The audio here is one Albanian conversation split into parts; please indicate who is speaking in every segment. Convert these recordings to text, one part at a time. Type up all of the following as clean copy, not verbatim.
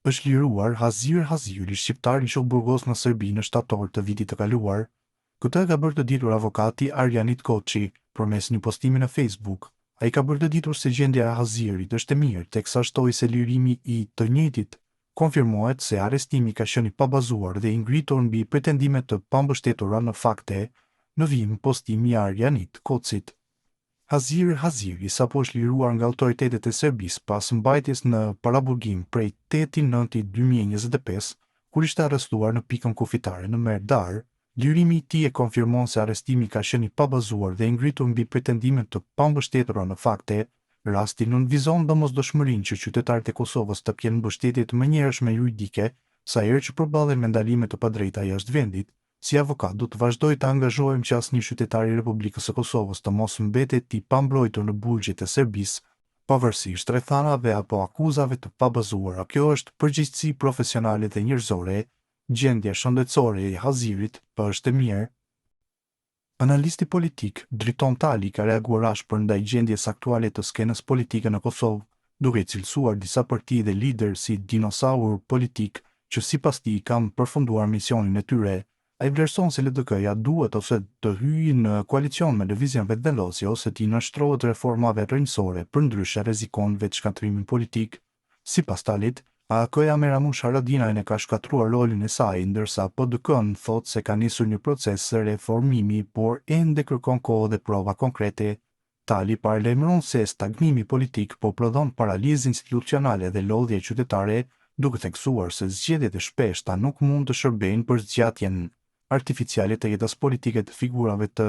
Speaker 1: Është liruar Hazir Haziri, shqiptari që u burgos në Serbi në shtator të vitit të kaluar. Këtë e ka bërë të ditur avokati Arianit Koci, përmes një postimi në Facebook. Ai ka bërë të ditur se gjendja e Hazirit është e mirë, teksa shtoi se lirimi i të njëjtit konfirmohet se arrestimi ka qenë i pabazuar dhe i ngritur mbi pretendime të pambështetura në fakte, në vijim postimi i Arianit Kocit. Hazir Haziri sapo është liruar nga autoritetet e Serbisë pas mbajtjes në paraburgim prej 8.9.2025, kur ishte arrestuar në pikën kufitare në Merdar. Lirimi i tij e konfirmon se arrestimi ka qenë i pabazuar dhe i ngritur mbi pretendime të pambështetura në fakte. Rasti nënvizon domosdoshmërinë që qytetarët e Kosovës të kenë mbështetje të menjëhershme juridike sa herë që përballen me ndalime të padrejta jashtë vendit. Si avokat do të vazhdoj të angazhohem që asnjë qytetar i Republikës së Kosovës të mos mbetet i pambrojtur në burgjet e Serbisë, pavarësisht rrethanave apo akuzave të pabazuara. Kjo është përgjegjësi profesionale dhe njerëzore. Gjendja shëndetësore e Hazirit është e mirë. Analisti politik, Driton Tali ka reaguar ashpër ndaj gjendjes aktuale të skenës politike në Kosovë, duke i cilësuar disa parti dhe liderë si dinosaurë politikë që sipas tij kanë përfunduar misionin e tyre. Ai vlerëson se LDK-ja duhet ose të hyjë në koalicion me Lëvizjen Vetëvendosje ose t'i nënshtrohet reformave rrënjësore, përndryshe rrezikon vetëshkatërrimin politik. Sipas Talit, AAK-ja me Ramush Haradinajn e ka shkatërruar rolin e saj, ndërsa PDK-në thotë se ka nisur një proces reformimi, por ende kërkon kohë dhe prova konkrete. Tali paralajmëron se stagnimi politik po prodhon paralizë institucionale dhe lodhje qytetare, duke theksuar se zgjedhjet e shpeshta nuk mund të shërbejnë për zgjatjen artificiale të jetës politike të figurave të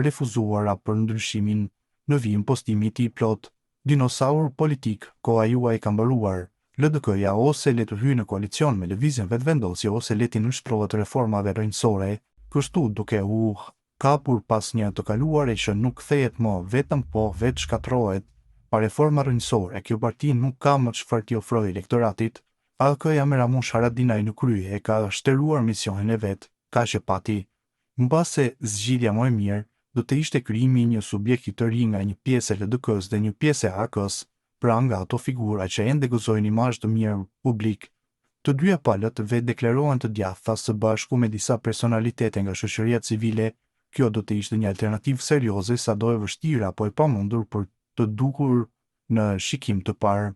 Speaker 1: refuzuara për ndryshimin. Në vijim postimi i tij i plotë, Dinosaurë politikë, koha juaj ka mbaruar. LDK-ja ose le të hyjë në koalicion me Lëvizjen Vetëvendosje ose le t'i nënshtrohet reformave rrënjësore, kështu duke u kapur pas një të kaluare që nuk kthehet më, vetëm po vetëshkatërrohet. Pa reforma rrënjësore, kjo parti nuk ka më çfarë t'i ofrojë elektoratit. AAK-ja me Ramush Haradinaj në krye e ka shteruar misionin e vet, kaq e pati. Mbase zgjidhja më e mirë do të ishte krijimi i një subjekti të ri nga një pjesë e LDK-së dhe një pjesë e AAK-së, pra nga ato figura që ende gëzojnë imazh të mirë publik. Të dyja palët vetëdeklarohen të djathta së bashku me disa personalitete nga shoqëria civile, kjo do të ishte një alternativë serioze sado e vështirë apo e pamundur për t'u dukur në shikim të parë.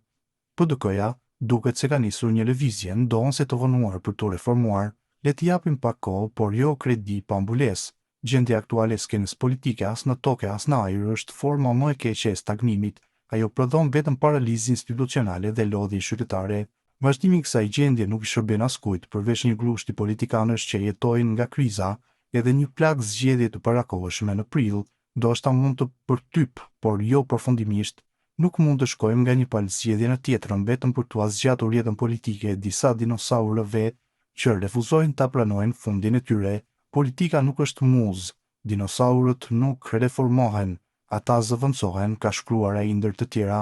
Speaker 1: PDK-ja duket se ka nisur një lëvizje, ndonëse të vonuar për t'u reformuar. Le t'i japim pak kohë, por jo kredi pa mbulesë. Gjendja aktuale e skenës politike as në tokë e as në ajër është forma më e keqe e stagnimit. Ajo prodhon vetëm paralizë institucionale dhe lodhje qytetare. Vazhdimi i kësaj gjendje nuk i shërben askujt, përveç një grushti politikanësh që jetojnë nga kriza, edhe një plagë zgjedhje të parakohshme në prill, ndoshta mund të përtypë, por jo përfundimisht. Nuk mund të shkojmë nga një palë zgjedhje në tjetrën vetëm për t'ua zgjatur jetën politike disa dinosaurëve që refuzojnë ta pranojnë fundin e tyre. Politika nuk është muzë. Dinosaurët nuk reformohen, ata zëvendësohen, ka shkruar ai ndër të tjera.